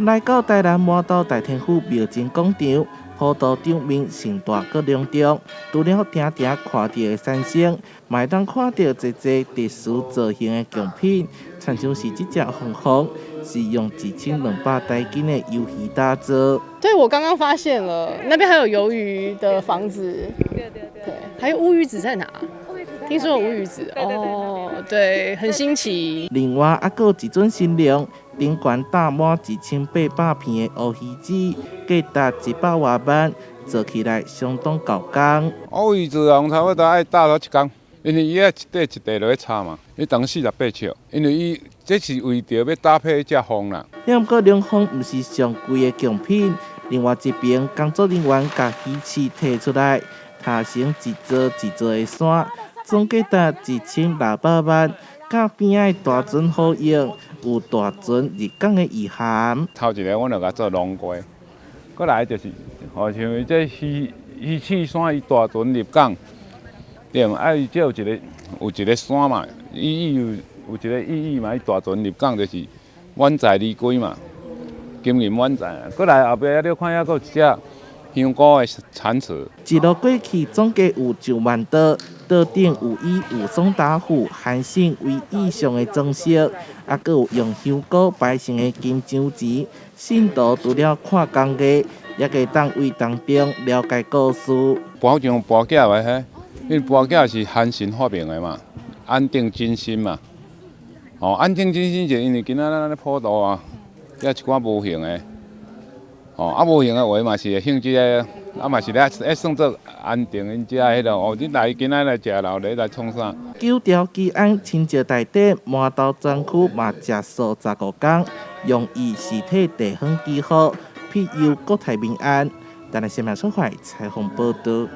來到台南滿洲大天府廟前廣場，普渡場面盛大閣隆重。除了定定看著的三牲，嘛會當看著濟濟特殊造型的貢品，親像是這隻鳳凰，是用1200台斤的魷魚打造。對，我剛剛發現了，那邊還有魷魚的房子。對對對。對，還有烏魚子在哪？聽說有烏魚子。哦，對，很新奇。另外，猶閣有一尊神龍，頂懸搭滿1800片的烏魚子，價值100外萬，做起來相當厚工。烏魚子啊，差不多愛搭咗一工，因為伊愛一塊一塊落去炒嘛，伊長48尺，因為伊這是為著欲搭配這鳳啦。毋過龍鳳毋是上貴的貢品，另外一邊工作人員共魚翅提出來，疊成一座一座的山，總價值1600萬。佮邊仔的大船呼應，有大船入港的意涵。頭一个，阮就共做龍龜，閣來就是，好像這魚翅山，伊大船入港，對毋？啊，伊這有一個山嘛，伊有一個意義嘛，伊大船入港就是滿載而歸嘛，金銀滿載。閣來後壁你看遐閣有一隻香菇的產池。一路過去總計有1萬桌，桌頂有以武松打虎、韓信為意象的裝飾，猶閣有用香菇排成的金獎錢。信徒除了看工藝，也會當為當中了解故事。跋像跋筊的彼，因為跋筊是韓信發明的嘛，安定軍心嘛。哦，安定軍心就因為今仔咱咧普渡啊，遐一寡無形的。哦，啊無形的話嘛是會興這个，啊嘛是咧會算做安定𪜶遮彼落。哦，你來今仔來食老咧來創啥？九條基安清石大典滿洲專區嘛食素15工，用意是替地方祈福，庇佑國泰民安。台南新聞出發採訪報導。